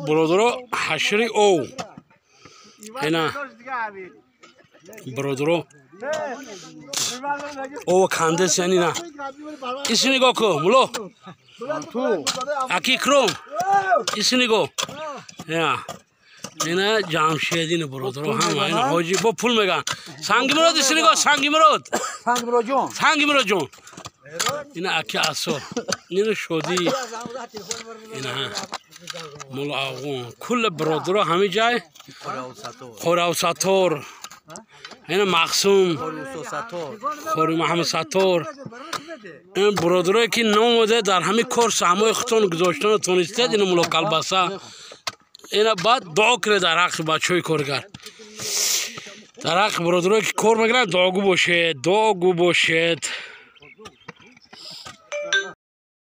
Бародаро, ҳашри ов ина, бародаро, ова кандесян. Ина иси нигоҳ ку, муло аки Икром, иси нигоҳ. Ина Ҷамшедини, бародаро, ҳама ина ҳоҷи бо пул меган. Сангимурод, иси нигоҳ, Сангимурод, Сангимурод ҷон. Ина аки Асо, ина Шодӣ, ина мулло Афғон, кулли бародаро ҳами ҷай, Қоравсатор, ина Мақсум, Қори Маҳамад Саттор. Ин бародарое ки номоде дар ҳамин кор саҳмҳои худтон гузоштану тонистед. Ина мулло Калбаса, ина баъд дуо кунед дар ҳаққи бачаҳои коргар, дар ҳаққи бародарое ки кор мекунанд, дуогӯ бошед, дуогӯ бошед.